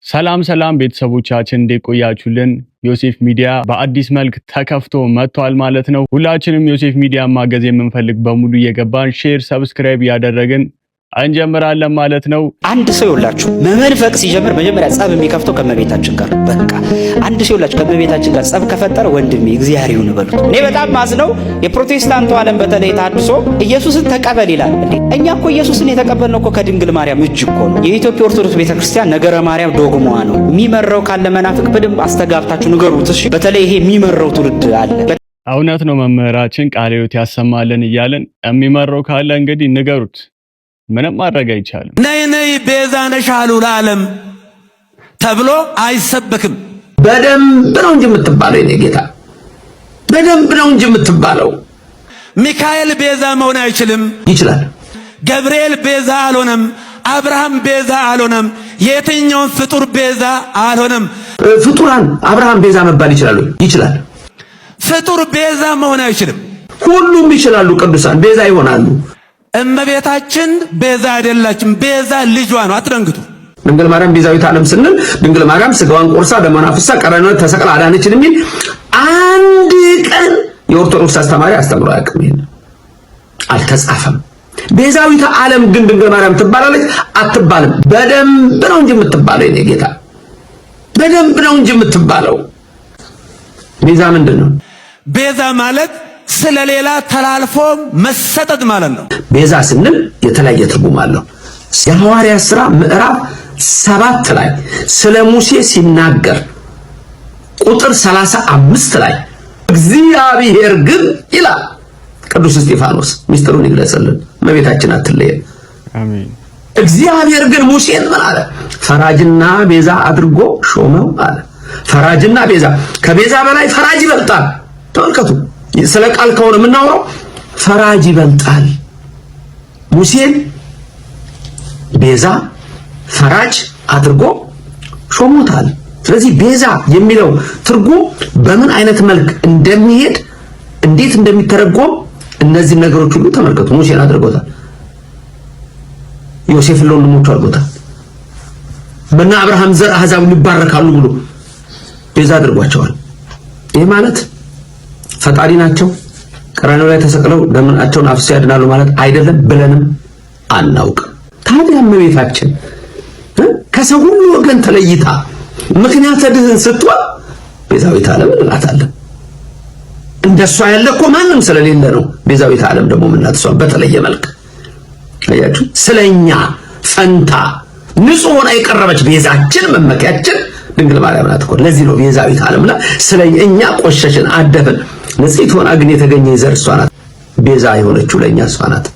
ሰላም ሰላም ቤተሰቦቻችን፣ እንዴት ቆያችሁልን? ዮሴፍ ሚዲያ በአዲስ መልክ ተከፍቶ መጥቷል ማለት ነው። ሁላችንም ዮሴፍ ሚዲያ ማገዝ የምንፈልግ በሙሉ እየገባን share፣ subscribe እያደረግን እንጀምራለን ማለት ነው። አንድ ሰው ይውላችሁ መመንፈቅ ሲጀምር መጀመሪያ ጸብ የሚከፍተው ከመቤታችን ጋር። በቃ አንድ ሰው ይውላችሁ ከመቤታችን ጋር ጸብ ከፈጠረ ወንድሜ እግዚአብሔር ይሁን በሉት። እኔ በጣም ማዝነው የፕሮቴስታንቱ ዓለም በተለይ ታድሶ ኢየሱስን ተቀበል ይላል። እንዴ፣ እኛ እኮ ኢየሱስን የተቀበልነው እኮ ከድንግል ማርያም እጅ እኮ ነው። የኢትዮጵያ ኦርቶዶክስ ቤተክርስቲያን ነገረ ማርያም ዶግማዋ ነው። የሚመራው ካለ መናፍቅ በደንብ አስተጋብታችሁ ንገሩት። እሺ፣ በተለይ ይሄ የሚመራው ትውልድ አለ። እውነት ነው፣ መምህራችን ቃለ ሕይወት ያሰማልን እያልን የሚመራው ካለ እንግዲህ ንገሩት። ምንም ማድረግ አይቻልም። ነይ ነይ ቤዛ ነሽ አሉ ለዓለም ተብሎ አይሰበክም። በደንብ ነው እንጂ የምትባለው፣ የኔ ጌታ፣ በደንብ ነው እንጂ የምትባለው። ሚካኤል ቤዛ መሆን አይችልም። ይችላል። ገብርኤል ቤዛ አልሆነም። አብርሃም ቤዛ አልሆነም። የትኛውን ፍጡር ቤዛ አልሆነም። ፍጡራን አብርሃም ቤዛ መባል ይችላሉ? ይችላል። ፍጡር ቤዛ መሆን አይችልም። ሁሉም ይችላሉ። ቅዱሳን ቤዛ ይሆናሉ። እመቤታችን ቤዛ አይደላችም። ቤዛ ልጇ ነው። አትደንግጡ። ድንግል ማርያም ቤዛዊት ዓለም ስንል ድንግል ማርያም ስጋዋን ቆርሳ ደሟን አፍስሳ ቀራንዮ ተሰቅላ አዳነችን የሚል አንድ ቀን የኦርቶዶክስ አስተማሪ አስተምሮ አያውቅም። ይሄን አልተጻፈም። ቤዛዊት ዓለም ግን ድንግል ማርያም ትባላለች አትባልም? በደንብ ነው እንጂ የምትባለው፣ የኔ ጌታ፣ በደንብ ነው እንጂ የምትባለው። ቤዛ ምንድን ነው? ቤዛ ማለት ስለሌላ ተላልፎ መሰጠት ማለት ነው። ቤዛ ስንል የተለያየ ትርጉም አለው። የሐዋርያት ሥራ ምዕራፍ 7 ላይ ስለ ሙሴ ሲናገር ቁጥር 35 ላይ እግዚአብሔር ግን ይላል። ቅዱስ እስጢፋኖስ ሚስጥሩን ይግለጽልን፣ እመቤታችን አትለየን። አሜን። እግዚአብሔር ግን ሙሴን ምን አለ? ፈራጅና ቤዛ አድርጎ ሾመው አለ። ፈራጅና ቤዛ፣ ከቤዛ በላይ ፈራጅ ይበልጣል። ተመልከቱ፣ ስለ ቃል ከሆነ የምናወራው ፈራጅ ይበልጣል። ሙሴን ቤዛ ፈራጅ አድርጎ ሾሞታል። ስለዚህ ቤዛ የሚለው ትርጉም በምን አይነት መልክ እንደሚሄድ፣ እንዴት እንደሚተረጎም እነዚህ ነገሮች ሁሉ ተመልከቱ። ሙሴን አድርጎታል። ዮሴፍን ለወንድሞቹ አድርጎታል። በእነ አብርሃም ዘር አሕዛብ ይባረካሉ ብሎ ቤዛ አድርጓቸዋል። ይህ ማለት ፈጣሪ ናቸው፣ ቀራንዮ ላይ ተሰቅለው ደማቸውን አፍስሰው ያድናሉ ማለት አይደለም ብለንም አናውቅም። ታዲያ እመቤታችን ከሰው ሁሉ ወገን ተለይታ ምክንያተ ድህን ስትሆን ቤዛዊተ ዓለም እንላታለን። እንደሷ ያለ እኮ ማንም ስለሌለ ነው። ቤዛዊተ ዓለም ደግሞ የምንላት እሷን በተለየ መልክ አያችሁ፣ ስለኛ ፈንታ ንጹሕ ሆና የቀረበች ቤዛችን መመኪያችን ድንግል ማርያም ናት እኮ። ለዚህ ነው ቤዛዊተ ዓለምና ስለ እኛ ቆሸሽን አደፍን፣ ንጽሕት ሆና ግን የተገኘ ዘር እሷ ናት። ቤዛ የሆነችው ለእኛ እሷ ናት።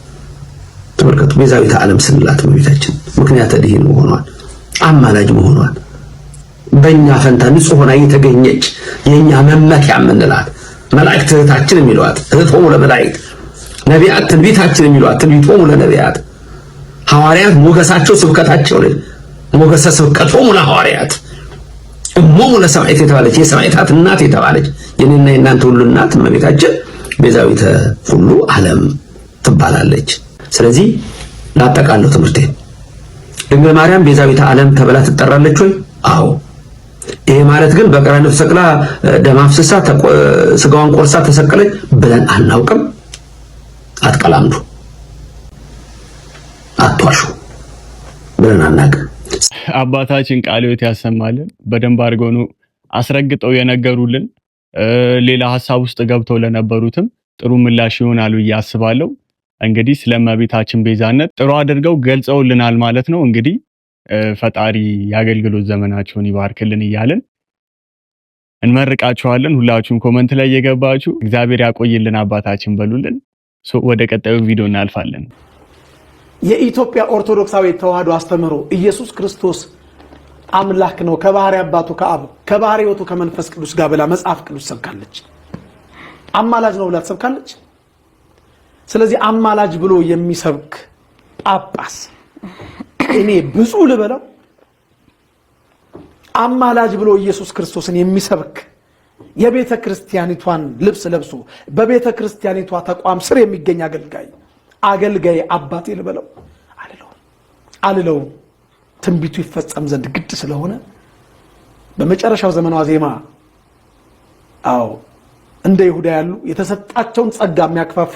ተመልከቱ፣ ቤዛዊተ ዓለም ስንላት እመቤታችን ምክንያተ ድኅን መሆኗን፣ አማላጅ መሆኗን፣ በእኛ ፈንታ ንጹሕ ሆና የተገኘች የእኛ መመኪያ የምንላት፣ መላእክት እህታችን የሚሏት እህቶሙ ለመላእክት፣ ነቢያት ትንቢታችን የሚሏት ትንቢቶሙ ለነቢያት፣ ሐዋርያት ሞገሳቸው ስብከታቸው ላይ ሞገሰ ስብከቶሙ ለሐዋርያት፣ እሞሙ ለሰማዕት የተባለች፣ የሰማዕታት እናት የተባለች፣ የኔና የእናንተ ሁሉ እናት እመቤታችን ቤዛዊተ ሁሉ ዓለም ትባላለች። ስለዚህ ላጠቃለው ትምህርቴ፣ ድንግል ማርያም ቤዛዊተ ዓለም ተብላ ትጠራለች ወይ? አዎ። ይሄ ማለት ግን በቀራንዮ ተሰቅላ ደም አፍስሳ ስጋዋን ቆርሳ ተሰቀለች ብለን አናውቅም። አትቀላምዱ፣ አትዋሹ ብለን አናውቅም። አባታችን ቃለ ሕይወት ያሰማልን። በደንብ አድርገው ነው አስረግጠው የነገሩልን። ሌላ ሀሳብ ውስጥ ገብተው ለነበሩትም ጥሩ ምላሽ ይሆናል ብዬ አስባለሁ። እንግዲህ ስለ እመቤታችን ቤዛነት ጥሩ አድርገው ገልጸውልናል ማለት ነው። እንግዲህ ፈጣሪ የአገልግሎት ዘመናቸውን ይባርክልን እያልን እንመርቃችኋለን። ሁላችሁም comment ላይ እየገባችሁ እግዚአብሔር ያቆይልን አባታችን በሉልን። ወደ ቀጣዩ ቪዲዮ እናልፋለን። የኢትዮጵያ ኦርቶዶክሳዊ ተዋህዶ አስተምህሮ ኢየሱስ ክርስቶስ አምላክ ነው ከባህሪ አባቱ ከአብ ከባህሪ ሕይወቱ ከመንፈስ ቅዱስ ጋር ብላ መጽሐፍ ቅዱስ ሰብካለች። አማላጅ ነው ብላ ትሰብካለች። ስለዚህ አማላጅ ብሎ የሚሰብክ ጳጳስ እኔ ብፁዕ ልበለው? አማላጅ ብሎ ኢየሱስ ክርስቶስን የሚሰብክ፣ የቤተ ክርስቲያኒቷን ልብስ ለብሶ በቤተ ክርስቲያኒቷ ተቋም ስር የሚገኝ አገልጋይ አገልጋይ አባቴ ልበለው? አልለውም፣ አልለውም። ትንቢቱ ይፈጸም ዘንድ ግድ ስለሆነ በመጨረሻው ዘመኗ ዜማ አዎ እንደ ይሁዳ ያሉ የተሰጣቸውን ጸጋ የሚያክፋፉ፣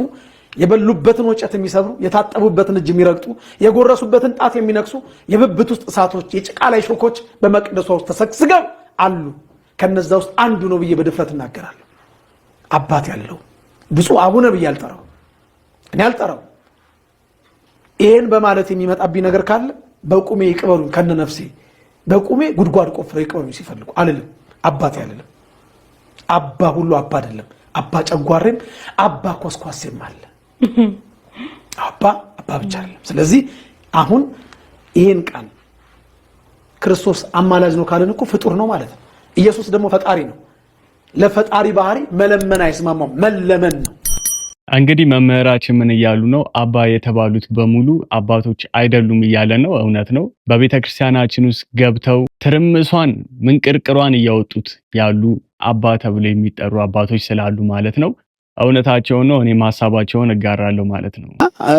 የበሉበትን ወጨት የሚሰብሩ፣ የታጠቡበትን እጅ የሚረግጡ፣ የጎረሱበትን ጣት የሚነክሱ የብብት ውስጥ እሳቶች፣ የጭቃ ላይ ሾኮች በመቅደሷ ውስጥ ተሰግስገው አሉ። ከነዛ ውስጥ አንዱ ነው ብዬ በድፍረት እናገራለሁ። አባት ያለው ብፁዕ አቡነ ብዬ አልጠራው፣ እኔ አልጠራው። ይሄን በማለት የሚመጣብኝ ነገር ካለ በቁሜ ይቅበሩኝ፣ ከነነፍሴ በቁሜ ጉድጓድ ቆፍረው ይቅበሩኝ ሲፈልጉ አልልም። አባት ያልልም። አባ ሁሉ አባ አይደለም። አባ ጨጓሬም አባ ኮስኳሴም አለ። አባ አባ ብቻ አይደለም። ስለዚህ አሁን ይሄን ቃል ክርስቶስ አማላጅ ነው ካልን እኮ ፍጡር ነው ማለት ነው። ኢየሱስ ደግሞ ፈጣሪ ነው። ለፈጣሪ ባህሪ መለመን አይስማማም፣ መለመን ነው። እንግዲህ መምህራችን ምን እያሉ ነው? አባ የተባሉት በሙሉ አባቶች አይደሉም እያለ ነው። እውነት ነው። በቤተ ክርስቲያናችን ውስጥ ገብተው ትርምሷን ምንቅርቅሯን እያወጡት ያሉ አባ ተብሎ የሚጠሩ አባቶች ስላሉ ማለት ነው። እውነታቸውን ነው። እኔም ሀሳባቸውን እጋራለሁ ማለት ነው።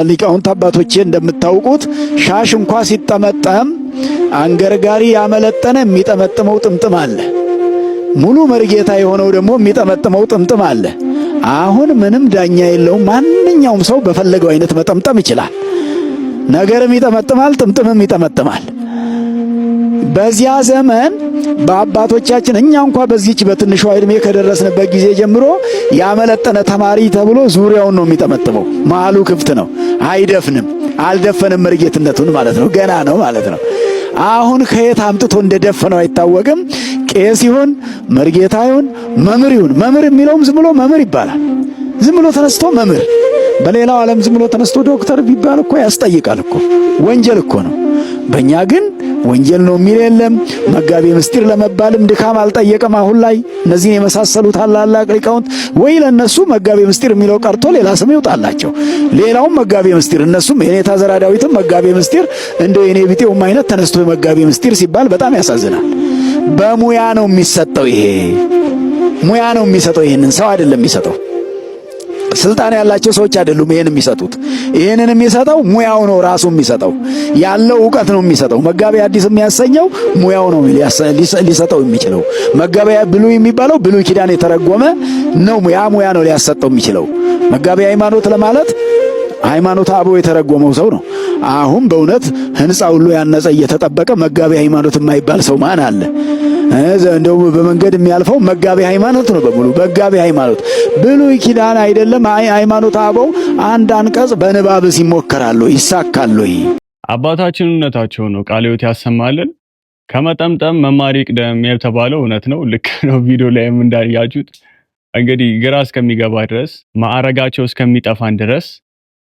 ሊቃውንት አባቶቼ እንደምታውቁት ሻሽ እንኳ ሲጠመጠም አንገርጋሪ ያመለጠነ የሚጠመጥመው ጥምጥም አለ። ሙሉ መርጌታ የሆነው ደግሞ የሚጠመጥመው ጥምጥም አለ። አሁን ምንም ዳኛ የለውም። ማንኛውም ሰው በፈለገው አይነት መጠምጠም ይችላል። ነገርም ይጠመጥማል፣ ጥምጥምም ይጠመጥማል። በዚያ ዘመን በአባቶቻችን እኛ እንኳ በዚች በትንሿ ዕድሜ ከደረስንበት ጊዜ ጀምሮ ያመለጠነ ተማሪ ተብሎ ዙሪያውን ነው የሚጠመጥመው። መሃሉ ክፍት ነው፣ አይደፍንም። አልደፈንም መርጌትነቱን ማለት ነው። ገና ነው ማለት ነው። አሁን ከየት አምጥቶ እንደደፈነው አይታወቅም። ቄስ ይሁን መርጌታ ይሁን መምህር ይሁን፣ መምህር የሚለውም ዝም ብሎ መምህር ይባላል። ዝም ብሎ ተነስቶ መምህር፣ በሌላው ዓለም ዝም ብሎ ተነስቶ ዶክተር ቢባል እኮ ያስጠይቃል እኮ፣ ወንጀል እኮ ነው። በእኛ ግን ወንጀል ነው የሚል የለም። መጋቤ ምስጢር ለመባልም ድካም አልጠየቀም። አሁን ላይ እነዚህን የመሳሰሉ ታላላቅ ሊቃውንት ወይ ለነሱ መጋቤ ምስጢር የሚለው ቀርቶ ሌላ ስም ይውጣላቸው። ሌላውም መጋቤ ምስጢር እነሱም የኔታ ዘራ ዳዊትም መጋቤ ምስጢር እንደው የኔ ቢጤውም አይነት ተነስቶ መጋቤ ምስጢር ሲባል በጣም ያሳዝናል። በሙያ ነው የሚሰጠው። ይሄ ሙያ ነው የሚሰጠው። ይሄንን ሰው አይደለም የሚሰጠው። ስልጣን ያላቸው ሰዎች አይደሉም ይሄን የሚሰጡት። ይሄንን የሚሰጠው ሙያው ነው ራሱ የሚሰጠው፣ ያለው እውቀት ነው የሚሰጠው። መጋቤ ሐዲስ የሚያሰኘው ሙያው ነው ሊሰጠው የሚችለው። መጋቤ ብሉይ የሚባለው ብሉይ ኪዳን የተረጎመ ነው፣ ያ ሙያ ነው ሊያሰጠው የሚችለው። መጋቤ ሃይማኖት ለማለት ሃይማኖት አበው የተረጎመው ሰው ነው። አሁን በእውነት ህንፃ ሁሉ ያነጸ እየተጠበቀ መጋቤ ሃይማኖት የማይባል ሰው ማን አለ? እንደው በመንገድ የሚያልፈው መጋቤ ሃይማኖት ነው በሙሉ መጋቤ ሃይማኖት። ብሉይ ኪዳን አይደለም ሃይማኖት አበው አንድ አንቀጽ በንባብስ ይሞከራሉ ይሳካሉ። አባታችን እውነታቸው ነው። ቃለ ሕይወት ያሰማልን። ከመጠምጠም መማር ይቅደም የተባለው እውነት ነው። ልክ ነው። ቪዲዮ ላይም እንዳያችሁት እንግዲህ ግራ እስከሚገባ ድረስ፣ ማዕረጋቸው እስከሚጠፋን ድረስ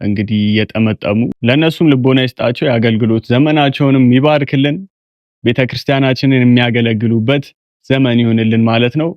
እንግዲህ እየጠመጠሙ፣ ለእነሱም ልቦና ይስጣቸው፣ የአገልግሎት ዘመናቸውንም ይባርክልን፣ ቤተክርስቲያናችንን የሚያገለግሉበት ዘመን ይሁንልን ማለት ነው።